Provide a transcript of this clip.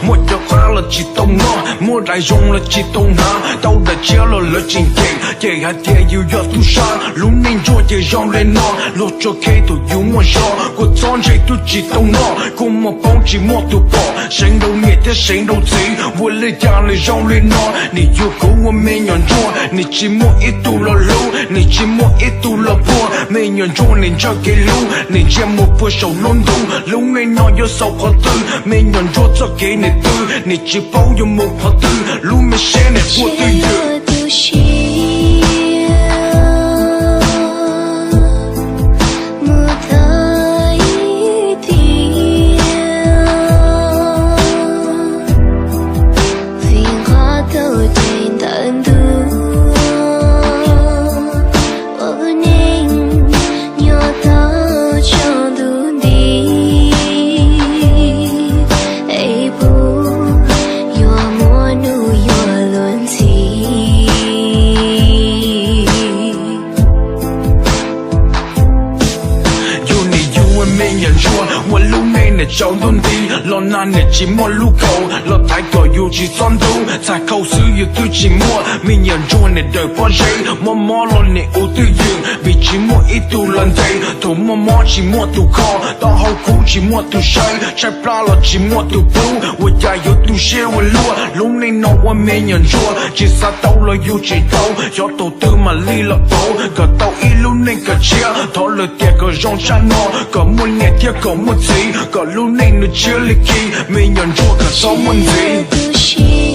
Muaj cov qab los tsis tau noj, muaj daim zoo los tsis tau hnav, tau daim tshiab los lawv tsis ncees, ces hais tias yus yog tub sab. Lub neej ntsuag ces zoo li no, luag tso kev thaum yus muaj zog, kua txob ntse twb tsis tau noj, kua muag poob tsis muaj tus pom, seev rau niam thiab seev rau txiv, ua li cas nws zoo li no. Nim yuav kuv ua me nyuam ntsuag, nim tsis muaj ib tug los hlub, nim tsis muaj ib tug los puag, me nyuam ntsuag nim ntsawj kev hlub, nim ntsia mus puag saum lub ntuj, lub neej no yuav xaus qhov twg, me nyuam ntsuag txoj kev nim twg, nim tsis paub yuav mus qhov twg, lub me siab nim quaj twj ywm. Mus tau ib tiam, vim nqa tau tes ntawm ntuj, ua lub neej nyob tau tsaus ntuj nti, es puas yuav muaj hnub yuav luag ntxhi. Yus nim yug ua me nyuam ntsuag, ua lub neej nim tsaus ntuj nti, los nag nim tsis muaj lub kaus, los thaiv kom yus tsis txhob ntub, txhais khau xwb yus twb tsis muaj, me nyuam ntsuag nim dawm pob zeb, mob mob los nim ua twj ywm, vim tsis muaj ib tug los ntes, thaum muaj mob tsis muaj tus kho, taub hau kub tsis muaj tus saib, tshaib plab los tsis muaj tus pub, ua cas yuav tu siab ua luaj, lub neej no ua me nyuam ntsuag, tsis xav tau los yus tseem tau, xyov thaum twg mam li los pauv, kom tau ib lub neej kom tshiab, thov lawm tias kom zoo tshaj no, kom muaj niam thiab kom muaj txiv, kom lub neej nws tshiab li khi, me nyuam ntsuag kom txhob muaj ntxiv.